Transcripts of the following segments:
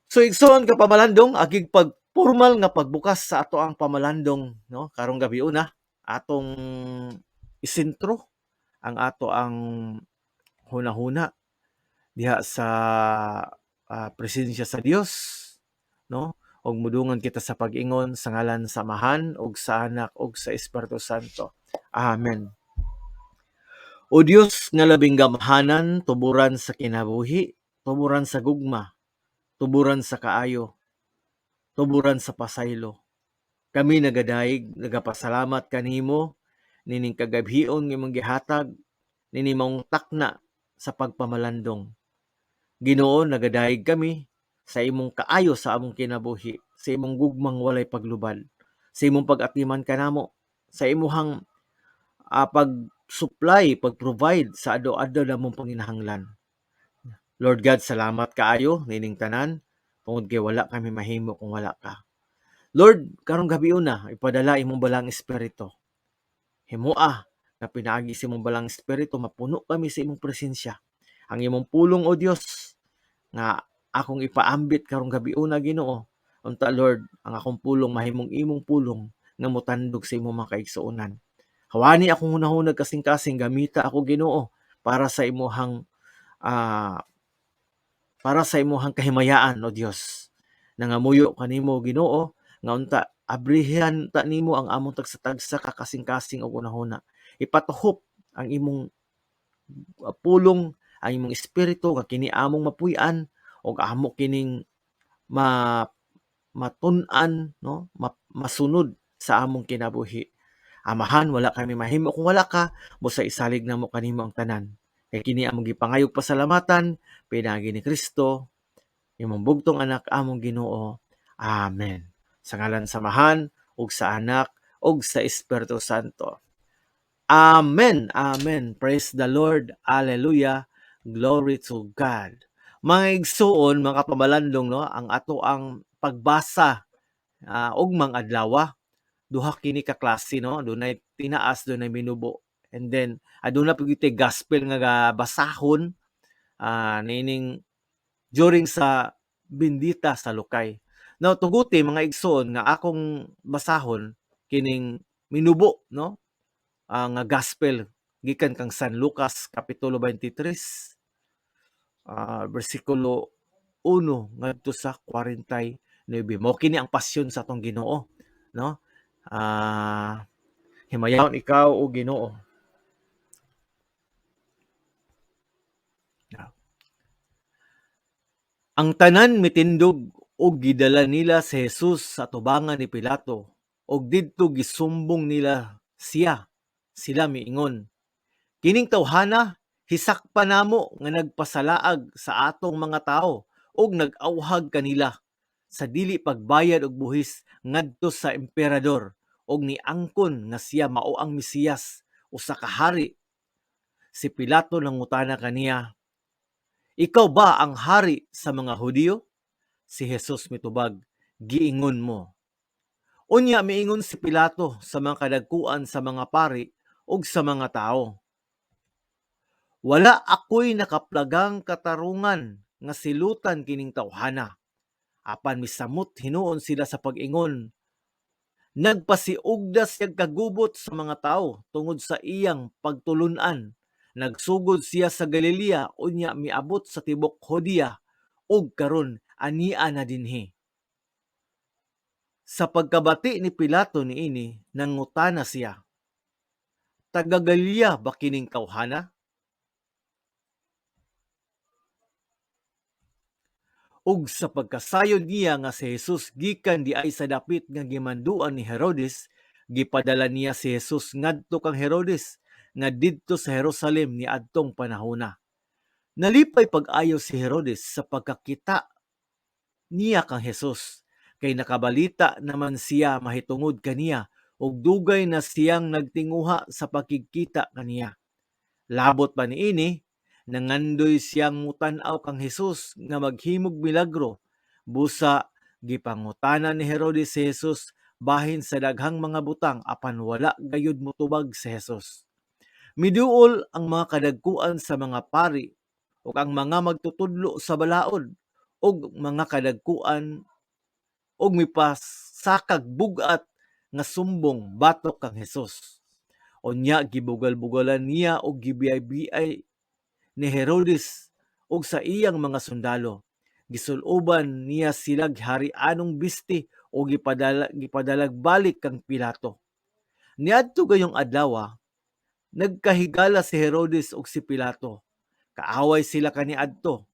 So igsoon kapamalandong, agig pag formal nga pagbukas sa ato ang pamalandong, no, karong gabi una atong isentro ang ato ang hunahuna diha sa presensya sa Dios, no, ug mudungan kita sa pag-ingon sa ngalan sa Amahan ug sa Anak ug sa Espiritu Santo. Amen. O Dios nga labing gamhanan, tuburan sa kinabuhi, tuburan sa gugma, tuburan sa kaayo, tuburan sa pasaylo. Kami nagadayeg, nagapasalamat kanimo nining kagabhion nga imong gihatag nini maong takna sa pagpamalandong. Ginoo, nagadayeg kami sa imong kaayo sa among kinabuhi, sa imong gugmang walay paglubad, sa imong pag-atiman kanamo, sa imuhang pag-supply, pag-provide sa adlaw-adlaw namong panginahanglan. Lord God, salamat kaayo nining tanan tungod kay wala kami mahimo kung wala ka. Lord, karong gabi una, ipadala imong Balaang Espiritu. Himoa nga pinaagi sa imong Balaang Espiritu mapuno kami sa imong presensya. Ang imong pulong, O Dios, nga akong ipaambit karong gabi una, Ginoo. Unta Lord, ang akong pulong mahimong imong pulong nga motandog sa imong mga kaigsuonan. Hawani akong hunahuna, kasing-kasing gamita ako, Ginoo, para sa imuhang kahimayaan, O Dios. Nangamuyo kanimo, Ginoo, nga unta abrihan ta nimo ang among tagsa-tagsa ka kasing-kasing ug hunahuna. Ipatuhop ang imong pulong, ang imong espiritu nga kini among mapuy-an ug amo kining matun-an, no, masunod sa among kinabuhi. Amahan, wala kami mahimo kung wala ka, busa isalig namo kanimo ang tanan. Kay kini among gipangayog pasalamatan pinaagi ni Kristo, imong bugtong anak, among Ginoo. Amen. Sa ngalan sa Amahan ug sa Anak ug sa Espiritu Santo. Amen. Amen. Praise the Lord. Hallelujah. Glory to God. Mga igsuon, mga pamalandong, no, ang ato ang pagbasa ugmang adlaw, duha kini ka klase, no, dunay tinaas, dunay minubo. And then aduna pud gyud gospel nga basahon niining during sa Bendita sa Lukay. Now tuguti, mga igsuon, nga akong basahon kining minubo, no, nga gospel gikan kang San Lucas kapitulo 23 bersikulo 1 ngadto sa 49. Mao kini ang pasyon sa atong Ginoo, no? Himayaon ikaw, o Ginoo. Ang tanan mitindog ug gidala nila si Jesus sa atubangan ni Pilato ug didto gisumbong nila siya. Sila miingon, "Kining tawhana hisakpan namo nga nagpasalaag sa atong mga tawo ug nag-awhag kanila sa dili pagbayad og buhis ngadto sa emperador ug niangkon nga siya mao ang Mesiyas, usa ka hari." Si Pilato nangutana kaniya, "Ikaw ba ang hari sa mga Hudiyo?" Si Jesus mitubag, "Giingon mo." Unya miingon si Pilato sa mga kadagkuan sa mga pari ug sa mga tawo, "Wala ako'y nakaplagang katarungan nga silutan kining tawhana." Apan misamot hinuon sila sa pag-ingon, "Nagpasiugda siyag kagubot sa mga tawo tungod sa iyang pagtulun-an. Nagsugod siya sa Galilea, unya miabot sa tibok Judea, ug karon ania na dinhi." Sa pagkabati ni Pilato niini, nangutana siya, "Taga Galilea ba kining tawhana?" Ug sa pagkasayod niya nga si Jesus gikan diay sa dapit nga gimanduan ni Herodes, gipadala niya si Jesus ngadto kang Herodes nga didto sa Jerusalem niadtong panahona. Nalipay pag-ayo si Herodes sa pagkakita niya kang Jesus, kay nakabalita naman siya mahitungod kaniya ug dugay na siyang nagtinguha sa pakigkita kaniya. Labot pa niini, nangandoy siyang mutan-aw kang Jesus nga maghimog milagro. Busa gipangutana ni Herodes si Jesus bahin sa daghang mga butang, apan wala gayud motubag si Jesus. Miduol ang mga kadagkuan sa mga pari ug ang mga magtutudlo sa balaod Og mga kadagkuan og mipasakag bug-at nga sumbong batok kang Hesus. Unya gibugal-bugalan niya og gibiyay-biyay ni Herodes og sa iyang mga sundalo. Gisuloban niya sila hari-anong bisti o gipadalag balik kang Pilato. Niadto gayong adlaw, nagkahigala si Herodes ug si Pilato. Kaaway sila kaniadto.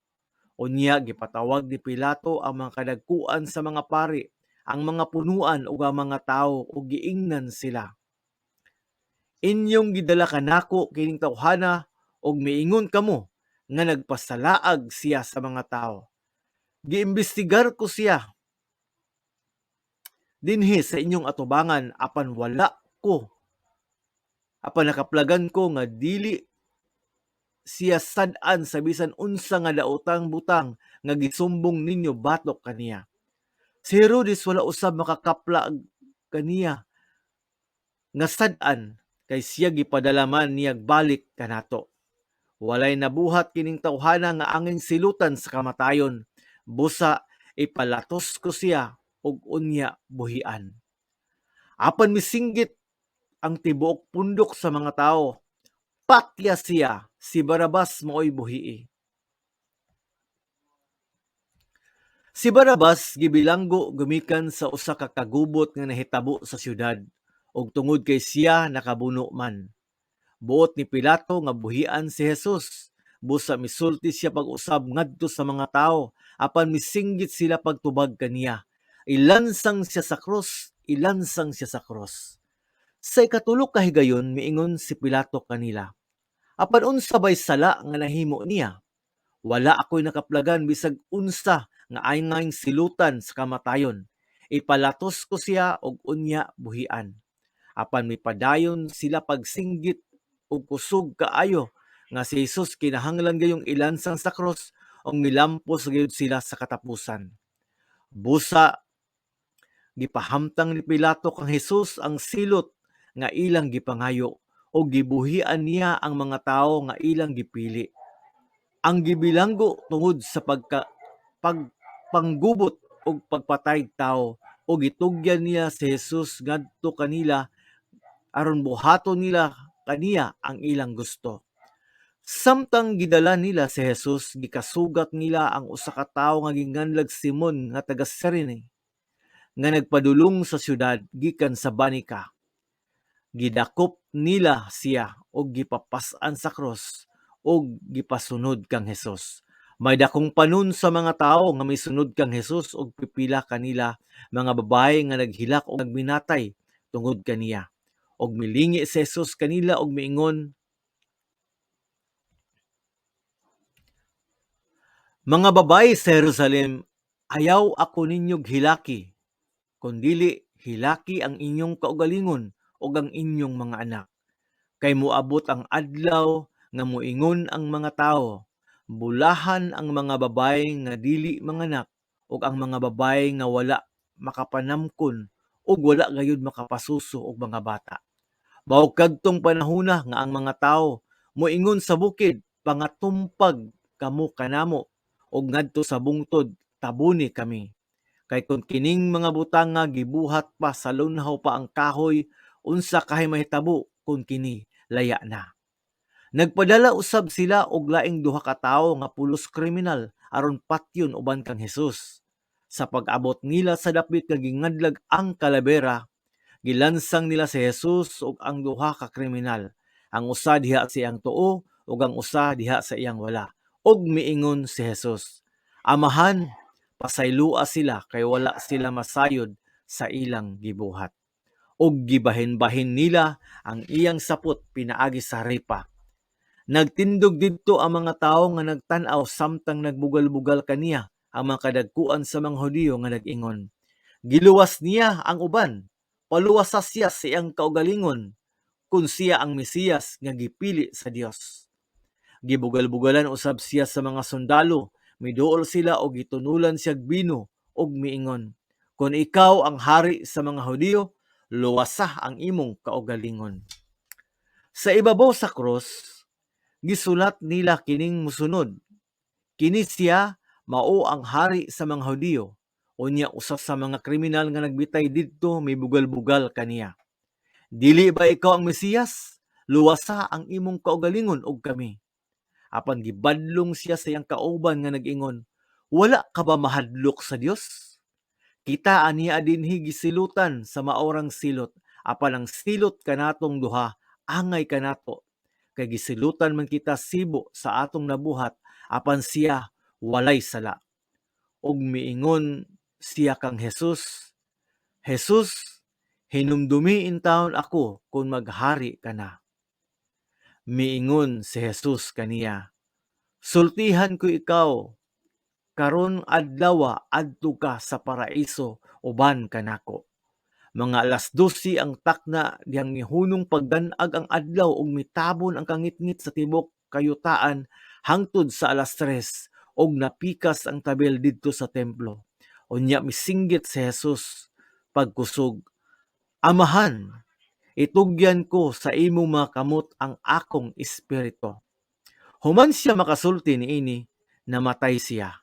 Unya gipatawag ni Pilato ang mga kadagkuan sa mga pari, ang mga punuan ug ang mga tawo ug giingnan sila. Inyong gidala kanako kining tawhana ug miingon kamo nga nagpasalaag siya sa mga tawo. Giimbestigar ko siya dinhi sa inyong atubangan, apan wala ko apan nakaplagan ko nga dili siya sad-an sa bisan unsa nga daotang butang nga gisumbong ninyo batok kaniya. Si Herodes wala usab makakapla kaniya nga sad-an kay siya gipadala man niya balik kanato. Walay nabuhat kining tawhana nga anging silutan sa kamatayon. Busa ipalatos ko siya ug unya buhian. Apan misinggit ang tibuok pundok sa mga tawo, "Patya siya, si Barabas maoy buhii." Si Barabas gibilanggo gumikan sa usa ka kagubot nga nahitabo sa syudad ug tungod kay siya nakabuno man. Buot ni Pilato nga buhian si Jesus. Busa misulti siya pag-usab ngadto sa mga tawo, apan misinggit sila pagtubag kaniya. "Ilansang siya sa krus, ilansang siya sa krus." Sa ikatulo ka higayon miingon si Pilato kanila, "Apan unsa bay sala nga nahimo niya? Wala ako'y nakaplagan bisag unsa nga angayng silutan sa kamatayon. Ipalatos ko siya og unya buhian." Apan mipadayon sila pagsinggit og kusog kaayo nga si Jesus kinahanglan gayong ilansang sa krus ug milampos gayud sila sa katapusan. Busa gipahamtang ni Pilato kang Jesus ang silot nga ilang gipangayo ug gibuhian niya ang mga tawo nga ilang gipili. Ang gibilanggo tungod sa pagpanggubot ug pagpatay tawo, ug gitugyan niya si Jesus ngadto kanila aron buhaton nila kaniya ang ilang gusto. Samtang gidala nila si Jesus, gikasugat nila ang usa ka tawo nga ginganlag Simon nga taga Cirene nga nagpadulong sa syudad gikan sa banika. Gidakop nila siya ug gipapas-an sa krus ug gipasunod kang Jesus. May dakong panon sa mga tawo nga misunod kang Jesus ug pipila kanila mga babaye nga naghilak ug nagminatay tungod kaniya. Ug milingi si Jesus kanila ug miingon, "Mga babaye sa Jerusalem, ayaw ako ninyog hilaki, kun dili hilaki ang inyong kaugalingon ug ang inyong mga anak. Kay moabot ang adlaw nga moingon ang mga tawo, bulahan ang mga babaye nga dili manganak ug ang mga babaye nga wala makapanamkon ug wala gayud makapasuso og mga bata. Mao kadtong panahona nga ang mga tawo moingon sa bukid, pangatumpag kamo kanamo, ug ngadto sa bungtod, tabuni kami. Kay kun kining mga butang nga gibuhat pa sa lunhaw pa ang kahoy, unsa kahay mahitabo kun kini laya na?" Nagpadala usab sila og laing duha ka tawo nga pulos kriminal aron patyon uban kang Hesus. Sa pag-abot nila sa dapit nga gingadlag ang Kalabera, gilansang nila si Jesus ug ang duha ka kriminal, ang usa diha sa iyang tuo ug ang usa diha sa iyang wala. Ug miingon si Jesus, "Amahan, pasayloa sila kay wala sila masayod sa ilang gibuhat." Ug gibahin-bahin nila ang iyang sapot pinaagi sa ripa. Nagtindog didto ang mga tawo nga nagtan-aw samtang nagbugal-bugal kaniya ang mga kadagkuan sa mga Hudiyo nga nag-ingon, "Giluwas niya ang uban, paluwasa siya sa iyang kaugalingon kun siya ang Mesiyas nga gipili sa Dios." Gibugal-bugalan usab siya sa mga sundalo, miduol sila og gitunulan siyag bino ug miingon, "Kun ikaw ang hari sa mga Hudiyo, luwasa ang imong kaugalingon." Sa ibabaw sa krus, gisulat nila kining mosunod: Kini siya Mao ang hari sa mga Hudiyo. Unya usa sa mga kriminal nga nagbitay didto mibugal-bugal kaniya. Dili ba ikaw ang Mesiyas? Luwasa ang imong kaugalingon og kami. Apan gibadlong siya sa iyang kauban nga nag-ingon, wala ka ba mahadlok sa Dios? Kita aniya dinhi gisilutan sa maorang silot, apan ang silot kanatong duha angay kanato. Kay gisilutan man kita sibo sa atong nabuhat, apan siya walay sala. Ug miingon siya kang Jesus, Jesus, hinumdumi intawon ako kung maghari ka na. Miingon si Jesus kaniya, sultihan ko ikaw, karon adlawa adto ka sa paraiso uban kanako. Mga 12:00 ang takna dihang mihunong pagdan-ag ang adlaw ug mitabon ang kangitngit sa tibuok kayutaan hangtod sa 3:00 ug napikas ang tabel didto sa templo. Unya misinggit si Jesus pagkusog, Amahan, itugyan ko sa imong mga kamot ang akong espiritu. Human siya makasulti niini, namatay siya.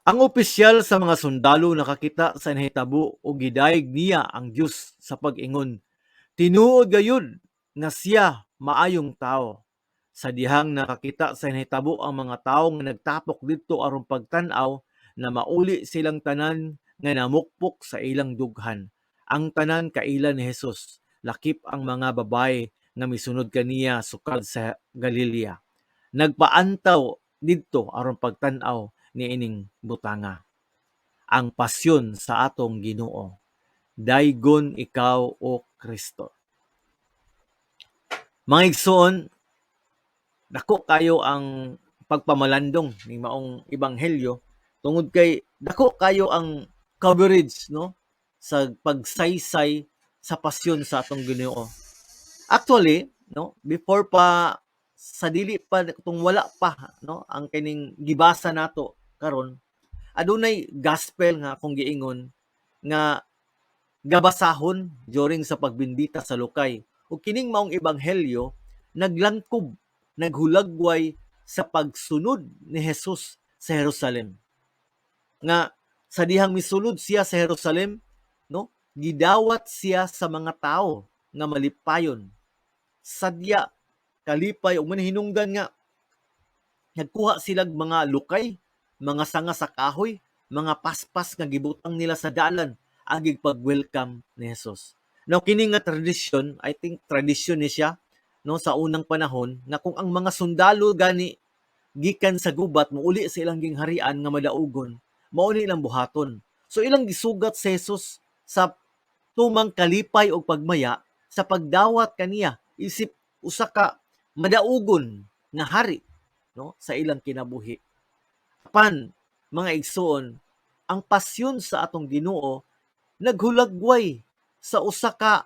Ang opisyal sa mga sundalo nakakita sa nahitabo ug gidayeg niya ang Dios sa pag-ingon, tinuod gayud nga siya maayong tawo. Sa dihang nakakita sa nahitabo ang mga tawo nga nagtapok didto aron pagtan-aw, na mauli silang tanan nga namukpok sa ilang dughan. Ang tanan kaila ni Jesus, lakip ang mga babaye nga misunod kaniya sukad sa Galilea. Nagpaantaw didto aron pagtan-aw niining butanga. Ang pasyon sa atong Ginoo. Daygon ikaw o Kristo. Mga igsoon, dako kayo ang pagpamalandong ni maong ebanghelyo tungod kay dako kayo ang coverage, no, sa pagsaysay sa pasyon sa atong Ginoo. Actually, no, before pa sa dili pa tung wala pa, no, ang kining gibasa nato karon, adunay gospel nga akong giingon nga gabasahon during sa pagbindita sa lukay. Ug kining maong ebanghelyo naglangkob, naghulagway sa pagsunod ni Jesus sa Jerusalem. Nga sa dihang misulod siya sa Jerusalem, no, gidawat siya sa mga tawo nga malipayon. Sadya kalipay ug manhinungdan nga nagkuha silag mga lukay, mga sanga sa kahoy, mga paspas nga gibutang nila sa dalan agig pag-welcome ni Jesus. Now kini nga tradisyon, I think tradisyon ni siya, no, sa unang panahon nga kung ang mga sundalo gani gikan sa gubat mouli sa ilang gingharian nga madaugon, mao ni ilang buhaton. So ilang gisugat si Jesus sa tumang kalipay og pagmaya sa pagdawat kaniya isip usa ka madaugon nga hari, no, sa ilang kinabuhi. Apan mga igsoon, ang pasyon sa atong Ginoo naghulagway sa usa ka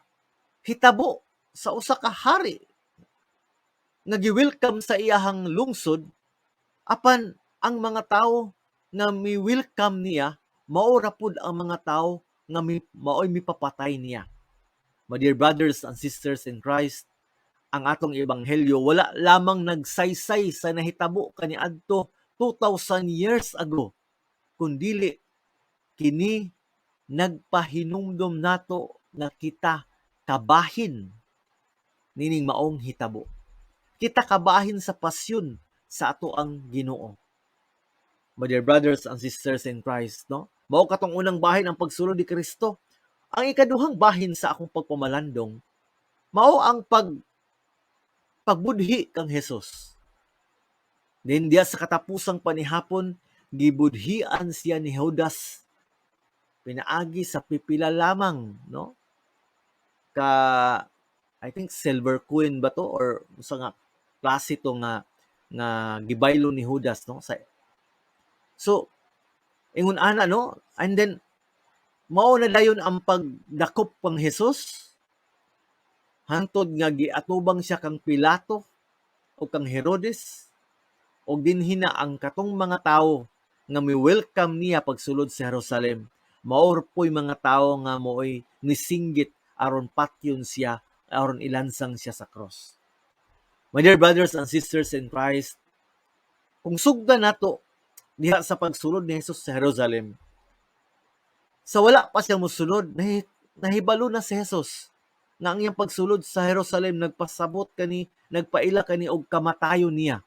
hitabo, sa usa ka hari nga gi-welcome sa iyahang lungsod, apan ang mga tawo nga mi-welcome niya mao ra pud ang mga tawo nga maoy mipapatay niya. My dear brothers and sisters in Christ, ang atong ebanghelyo wala lamang nagsaysay sa nahitabo kaniadto 2,000 years ago, kundili kini nagpahinumdom nato nga kita kabahin nining maong hitabo. Kita kabahin sa pasyon sa ato ang Ginoo. My dear brothers and sisters in Christ, no? Mao katong unang bahin ang pagsulod ni Kristo. Ang ikaduhang bahin sa akong pagpamalandong mao ang pagbudhi kang Jesus. Then diya sa katapusang panihapon, gibudhian siya ni Judas pinaagi sa pipila lamang, no? Ka I think silver coin ba to or usa nga klase to nga gibaylo ni Judas, no? Sa, so ingon ana, no? And then mao na dayon ang pagdakop kang Jesus hangtod nga giatubang siya kang Pilato o kang Herodes, og dinhi na ang katong mga tawo nga mi-welcome niya pagsulod sa Jerusalem Mao poy mga tawo nga mooy nisinggit aron patyon siya, aron ilansang siya sa cross. My dear brothers and sisters in Christ, kung sugdan nato diha sa pagsulod ni Jesus sa Jerusalem, sa wala pa siya mosulod, nahibalo na si Jesus nga ang iyang pagsulod sa Jerusalem nagpasabot kani, nagpaila kani og kamatayon niya.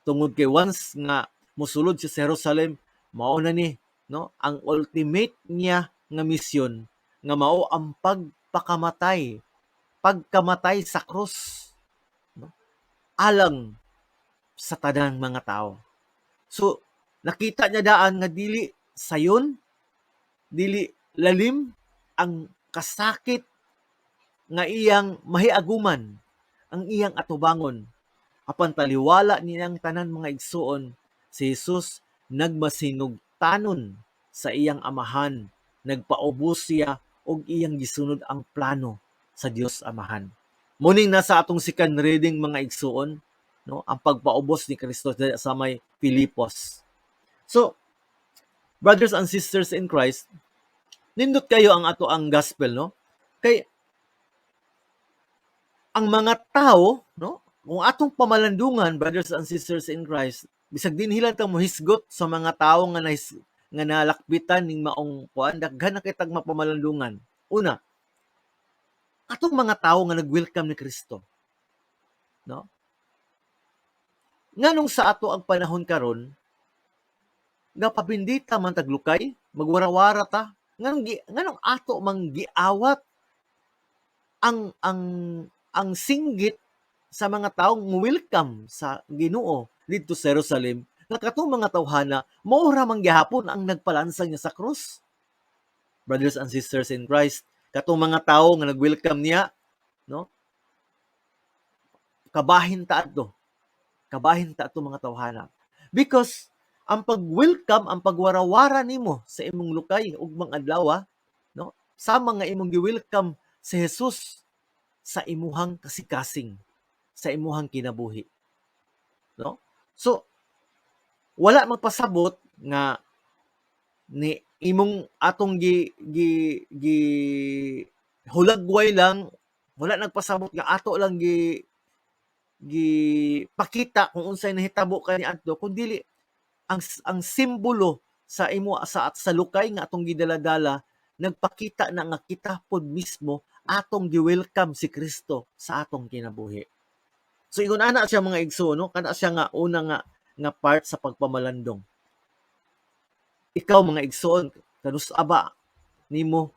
Tungod kay once nga mosulod siya sa Jerusalem, mao na ni, no, ang ultimate niya nga misyon nga mao ang pagpakamatay, pagkamatay sa krus, no, alang sa tanang mga tao. So nakita niya daan nga dili sayon, dili lalim ang kasakit nga iyang mahiaguman, ang iyang atubangon. Apan taliwala niyang tanan, mga igsuon, si Jesus nagmasinugtanon sa iyang Amahan, nagpaubos siya og iyang gisunod ang plano sa Dios Amahan. Muning nasa atong second reading, mga igsuon, no, ang pagpaubos ni Kristo sa may Filipos. So, brothers and sisters in Christ, nindot kayo ang ato ang gospel, no? Kay ang mga tao, no, kung atong pamalandungan, brothers and sisters in Christ, bisag dinhi lang ta mohisgot sa mga tao nga nahis, nga nalakbitan ning maong kuan, daghan na kitag mapamalandungan. Una, atong mga tao nga nag-welcome ni Kristo, no? Nganong sa ato ang panahon karon nga pabindita man tag lukay, magwarawara ta, nganong ato mang giawat ang singgit sa mga taong welcome sa Ginoo didto sa Jerusalem, nga katong mga tawhana mao ra man gihapon ang nagpalansang niya sa krus? Brothers and sisters in Christ, katong mga tawo nga nag-welcome niya, no, kabahin ta adto. Kabahin ta ato mga tawhana. Because ang pag-welcome, ang pagwarawara nimo sa imong lukay ug mga adlaw, no, sama nga imong gi-welcome si Jesus sa imuhang kasikasing, sa imuhang kinabuhi. No? So, wala magpasabot nga ni imong atong gi gi gi hulagway lang, wala nagpasabot nga ato lang gi gi pakita kung unsay nahitabo kaniadto, kun dili ang simbolo sa imo sa lukay nga atong gidala-dala nagpakita na nga kita pod mismo atong gi-welcome si Kristo sa atong kinabuhi. So ingon ana siya, mga igsoon, no, kana siya nga una nga part sa pagpamalandong. Ikaw, mga igsoon, kanus-a ba nimo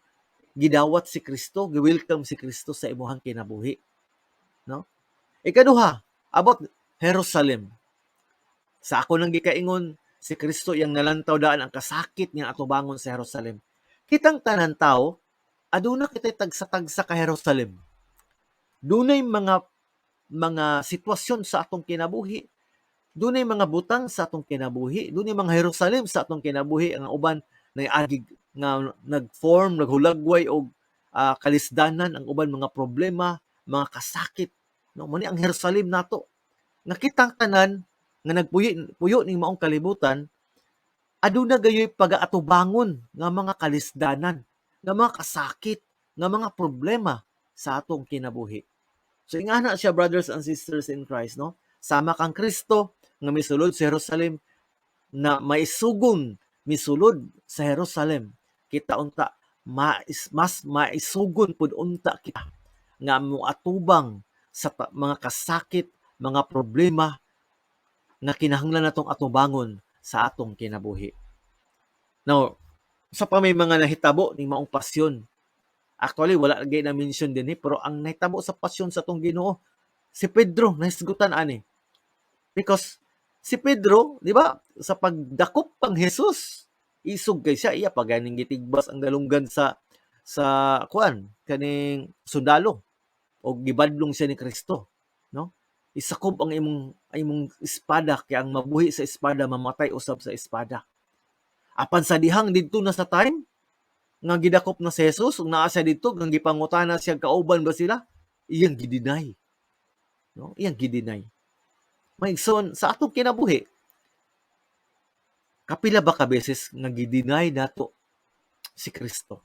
gidawat si Kristo, gi-welcome si Kristo sa imuhang kinabuhi, no? Ikaduha, about Jerusalem. Sa ako nang gikaingon, si Kristo iyang nalantaw daan ang kasakit nga atubangon sa Jerusalem. Kitang tanan tao, aduna kitay tagsa-tagsa ka Jerusalem. Dunay mga sitwasyon sa atong kinabuhi, dunay mga butang sa atong kinabuhi, dunay mga Jerusalem sa atong kinabuhi ang uban naagig nga nag-form, naghulagway og kalisdanan, ang uban mga problema, mga kasakit. No, mo ni ang Jerusalem nato. Nga kitang tanan nga nagpuyo puyo ning maong kalibutan, aduna gayoy pagaatubangon nga mga kalisdanan, nga mga kasakit, nga mga problema sa atong kinabuhi. So ingana siya, brothers and sisters in Christ, no? Sama kang Kristo nga misulod sa Jerusalem na maisugon misulod sa Jerusalem, kita unta mas maisugon pud unta kita nga moatubang sa mga kasakit, mga problema nga kinahanglan natong atubangon sa atong kinabuhi. Now, sa pa may mga nahitabo ning maong pasyon. Actually, wala lagi na mention din eh, pero ang nahitabo sa pasyon sa atong Ginoo, si Pedro nahisgutan ani. Because si Pedro, di ba, sa pagdakop pang Jesus, isog kay siya, iya pa ganing gitigbas ang galunggan sa kuan kaning sundalo o gibadlong siya ni Kristo, no? "Isakob ang imong espada kay ang mabuhi sa espada mamatay usab sa espada." Apan sa dihang didto na sa time nga gidakop na si Jesus ug naa siya didto nga gipangutana siya kauban ba sila, iyang gideny. No? Iyang gideny. Mga igsoon, sa atong kinabuhi, kapila ba ka beses nga gideny nato si Kristo.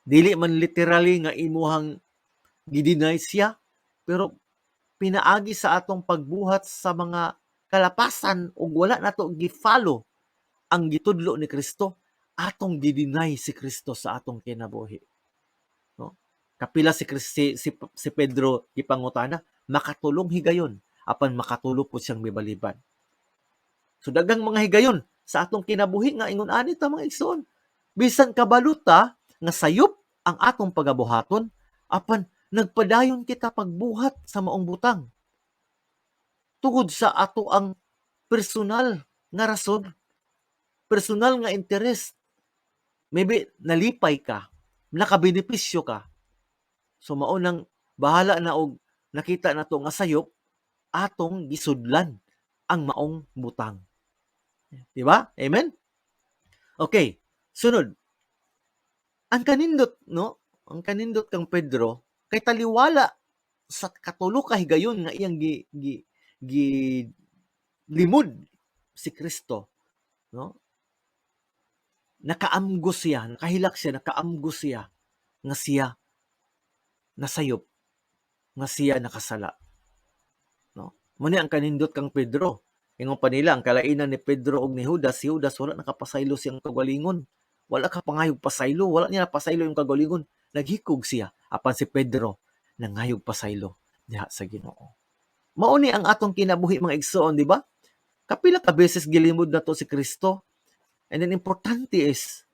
Dili man literally nga imuhang gi-deny siya, pero pinaagi sa atong pagbuhat sa mga kalapasan ug wala nato gi-follow ang gitudlo ni Kristo, atong gi-deny si Kristo sa atong kinabuhi. No? Kapila si Kristi, si Pedro gipangutana, makatulong higayon, apan makatulo po siyang mibalibad. So daghang mga higayon sa atong kinabuhi nga ingon ani ta, mga igsoon. Bisan kabalo ta nga sayop ang atong pagabuhaton, apan nagpadayon kita pagbuhat sa maong butang. Tungod sa ato ang personal nga rason, personal nga interest. Maybe nalipay ka, nakabenepisyo ka. So mao nang bahala na og nakita nato nga sayop, atong gisudlan ang maong butang. Di ba? Amen? Okay, sunod. Ang kanindot, no? Ang kanindot kang Pedro, kay taliwala sa katulo ka higayon nga iyang gi, gi, gi limod si Kristo, no? Nakaamgo siya, nakahilak siya, nakaamgo siya nga siya nasayop, nga siya nakasala. No? Mao ni ang kanindot kang Pedro. Ingon pa nila, ang kalainan ni Pedro og ni Judas, si Judas wala nakapasaylo siyang kagalingon. Wala ka pangayog pasaylo, wala niya napasaylo yung kagalingon. Naghikog siya apan si Pedro nangayog pasaylo diha sa Ginoo. Mao ni ang atong kinabuhi, mga igsoon, di ba? Kapila ka beses gilimod nato si Kristo. And then importante is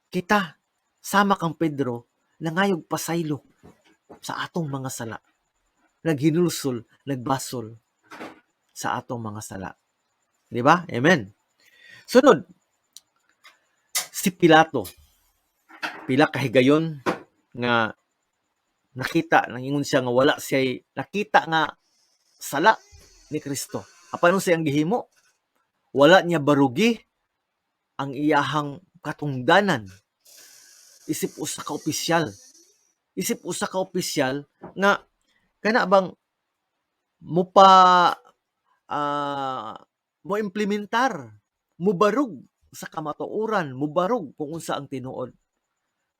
kita sama kang Pedro nangayog pasaylo sa atong mga sala. Naghinulsol, nagbasol sa atong mga sala. Di ba? Amen. Sunod, si Pilato. Pila ka higayon nga nakita, nangingon siya nga wala siya nakita nga sala ni Kristo. Apan unsa iyang gihimo? Wala niya barugi ang iyahang katungdanan isip usa ka opisyal. Isip usa ka opisyal nga kana bang mupa mo implementar, mubarog sa kamatuoran, mubarog kung unsa ang tinuod.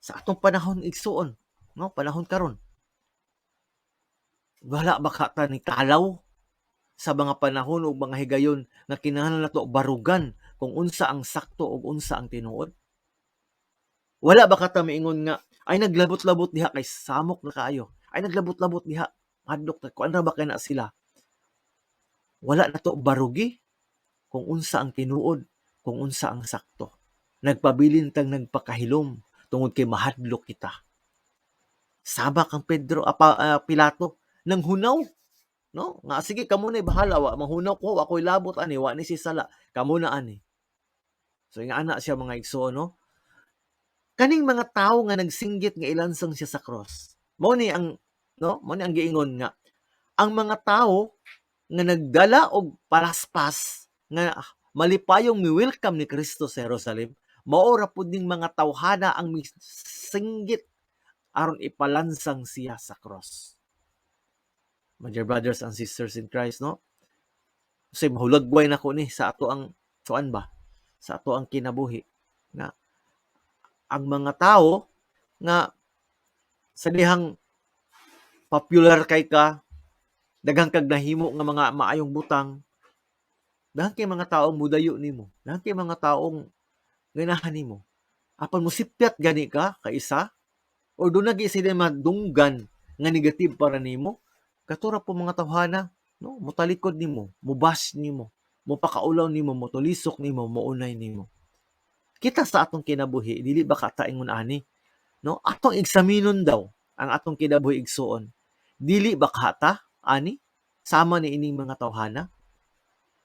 Sa atong panahon, igsuon, no? Panahon karon. Wala ba ka ta ni kalaw sa mga panahon ug mga higayon nga kinahanglan nato barugan kung unsa ang sakto ug unsa ang tinuod? Wala ba ka ta miingon nga ay naglabot-labot diha kay samok na kaayo? Ay naglabot-labot diha, hadlok ta, kuan ra ba kay na sila? Wala nato barugi kung unsa ang tinuod, kung unsa ang sakto. Nagpabilin tang nagpakahilom tungod kay mahadlok kita. Sama kang Pedro apa Pilato nang hunaw, no, nga sige, kamo na bahala, wa mahunaw ko, wa ko'y labot ani, wa ni si sala, kamo na ani. So nga ana siya, mga igsoon, no? Kaning mga tawo nga nagsinggit nga ilansang siya sa cross, mao ni ang, no, mao ni ang giingon nga ang mga tawo nga nagdala og palaspas nga malipayong mi-welcome ni Kristo sa Jerusalem, mao ra pud ning mga tawhana ang misinggit aron ipalansang siya sa cross. My dear brothers and sisters in Christ, no? Kasi mahulagway na ko ni sa ato ang kuan ba? Sa ato ang kinabuhi nga ang mga tao nga sa dihang popular kay ka, daghang kag nahimo nga mga maayong butang, daghan kay mga taong mudayo nimo, daghan kay mga taong ganahan nimo. Apan mosipyat gani ka kaisa or duna gyud sila madunggan nga negative para nimo, kato ra po mga tawhana, no, motalikod nimo, mobash nimo, mopakaulaw nimo, motulisok nimo, mounay nimo. Kita sa atong kinabuhi, dili ba ka ingon ani, no? Atong eksaminon daw ang atong kinabuhi, igsuon. Dili ba ka ani sama ni ining mga tawhana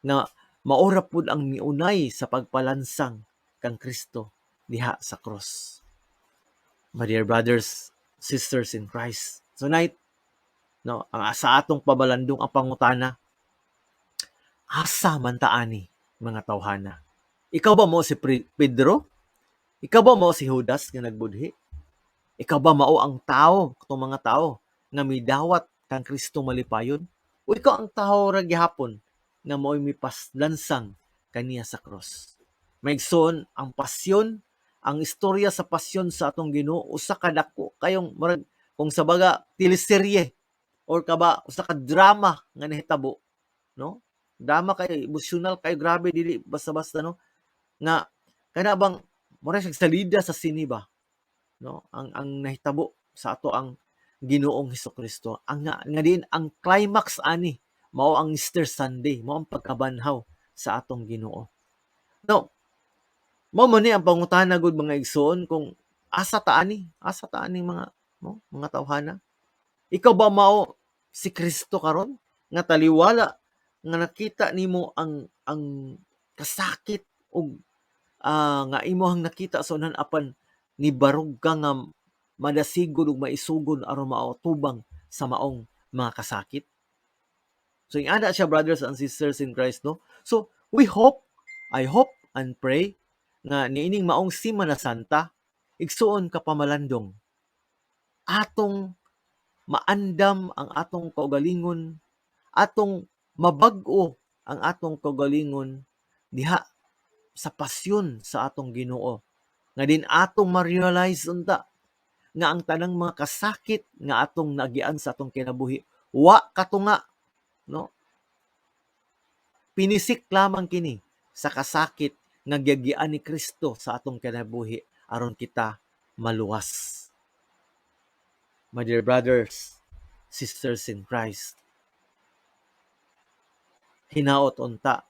nga maora pud ang miunay sa pagpalansang kang Kristo diha sa cross? My dear brothers, sisters in Christ, tonight, no, ang sa atong pabalandong ang pangutana, asa man ta ani mga tawhana? Ikaw ba mao si Pedro? Ikaw ba mao si Judas nga nagbudhi? Ikaw ba mao ang tao, katong mga tao nga midawat kang Kristo malipayon? O ikaw ang tao ra gihapon nga mao'y mipaslansang kaniya sa cross? Maigsoon, ang pasyon, ang istorya sa pasyon sa atong Ginoo usa ka dako kayong murag kung sa baga teleserye or kaba usa ka drama nga nahitabo, no? Drama kay emosyonal kay grabe, dili basta-basta, no? Nga kana bang mura siya salida sa sine ba, no? Ang nahitabo sa ato ang Ginoong Hesukristo. Ang nga, nga diin ang climax ani mao ang Easter Sunday, mao ang pagkabanhaw sa atong Ginoo. No. Mao man ni ang pangutana gud, mga igsoon, kung asa ta ani? Asa ta ani, mga, no, mga tawhana? Ikaw ba mao si Kristo karon nga taliwala nga nakita nimo ang kasakit ug nga imong nakita sa unahan, apan nibarog ka nga madasigod ug maisugon aron maotubang sa maong mga kasakit? So ingana siya, brothers and sisters in Christ, no? So we hope, I hope and pray nga niining maong Semana Santa, igsuon ka pamalandong, atong maandam ang atong kaugalingon, atong mabag-o ang atong kaugalingon diha sa pasyon sa atong Ginoo. Nga din atong ma-realize unta nga ang tanang mga kasakit nga atong naagian sa atong kinabuhi wa katunga, no, pinisik lamang kini sa kasakit nga giagian ni Kristo sa atong kinabuhi aron kita maluwas. My dear brothers, sisters in Christ, hinaot unta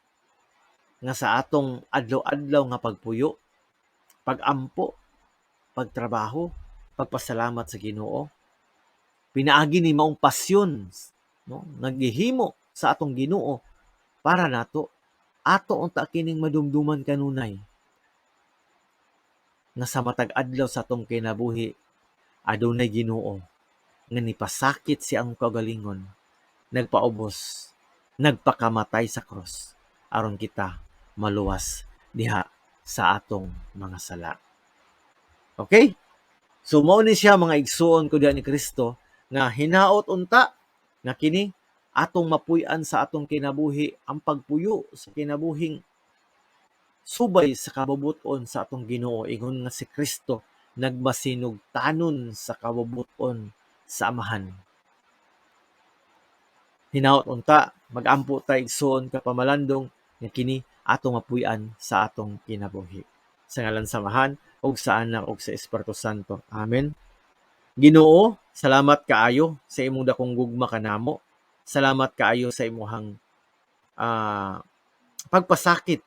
nga sa atong adlaw-adlaw nga pagpuyo, pagampo, pagtrabaho, pagpasalamat sa Ginoo, pinaagi ni maong pasyon, no, nga gihimo sa atong Ginoo para nato, ato unta kining madumduman kanunay nga sa matag adlaw sa atong kinabuhi adunay Ginoo nga nipasakit siyang kaugalingon, nagpaubos, nagpakamatay sa krus aron kita maluwas diha sa atong mga sala. Okay? So mao ni siya, mga igsuon ko diha ni Kristo, nga hinaot unta nga kini atong mapuy-an sa atong kinabuhi, ang pagpuyo sa kinabuhing subay sa kabubut-on sa atong Ginoo, ingon nga si Kristo nagmasinugtanon sa kabubut-on sa Amahan. Hinaot unta magampo ta, igsuon ka pamalandong, nga kini atong mapuy-an sa atong kinabuhi. Sa ngalan sa Amahan ug sa Anak ug sa Espiritu Santo. Amen. Ginoo, salamat kaayo sa imong dakong gugma kanamo. Salamat kaayo sa imuhang pagpasakit,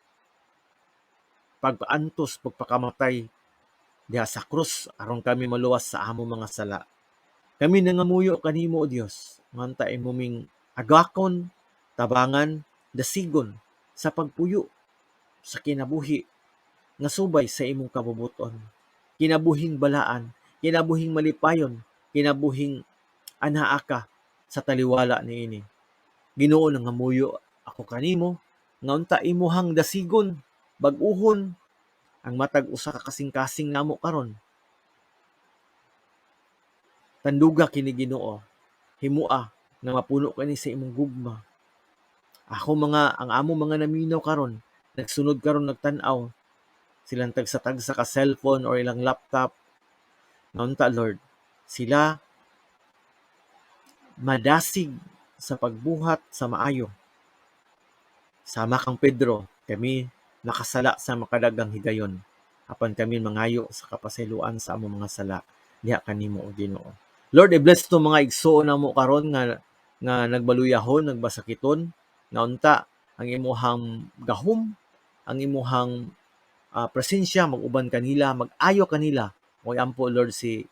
pagpaantos, pagpakamatay diha sa krus aron kami maluwas sa among mga sala. Kami nangamuyo kanimo, O Dios, nga imo ming agakon, tabangan, dasigon sa pagpuyo sa kinabuhi nga subay sa imong kabubuton. Kinabuhing balaan, kinabuhing malipayon, kinabuhing anaa ka sa taliwala niini. Ginoo, nangamuyo ako kanimo nga unta imuhang dasigon, bag-uhon ang matag usa ka kasing-kasing namo karon. Tanduga kini, Ginoo, himua nga mapuno kani sa imong gugma. Ako mga ang among mga naminaw karon, nagsunod karon, nagtan-aw silang tagsa-tagsa ka cellphone or ilang laptop. Nga unta, Lord, sila madasig sa pagbuhat sa maayo. Sama kang Pedro, kami nakasala sa makadaghang higayon. Apan kami mangayo sa kapasayloan sa among mga sala diha kanimo, o Ginoo. Lord, i-bless to mga igsuon namo karon nga nagbaluyahon, nagmasakiton, nga unta ang imuhang gahom, ang imuhang presensya mag-uban kanila, mag-ayo kanila. O ampo, Lord, si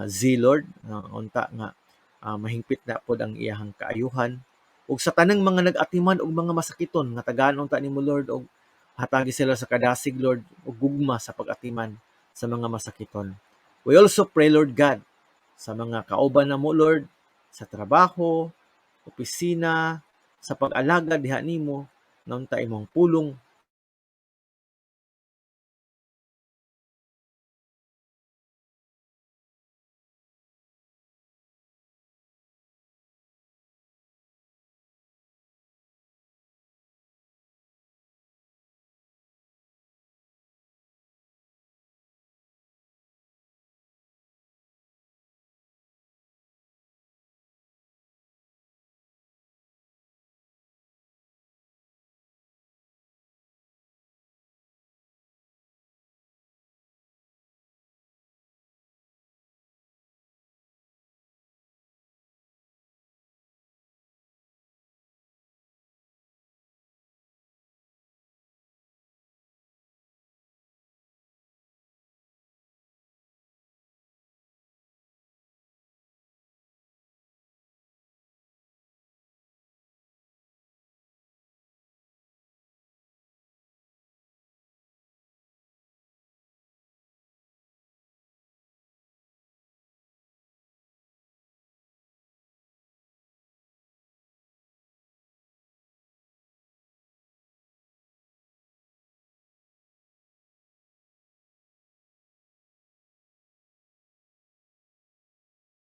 Z, Lord, nga unta nga mahingpit na pod ang iyahang kaayuhan, ug sa tanang mga nag-atiman og mga masakiton nga tagaan unta nimo, Lord, og hatagi sila sa kadasig, Lord, ug gugma sa pag-atiman sa mga masakiton. We also pray, Lord God, sa mga kauban namo, Lord, sa trabaho, opisina, sa pag-alagad diha nimo, nga unta imong pulong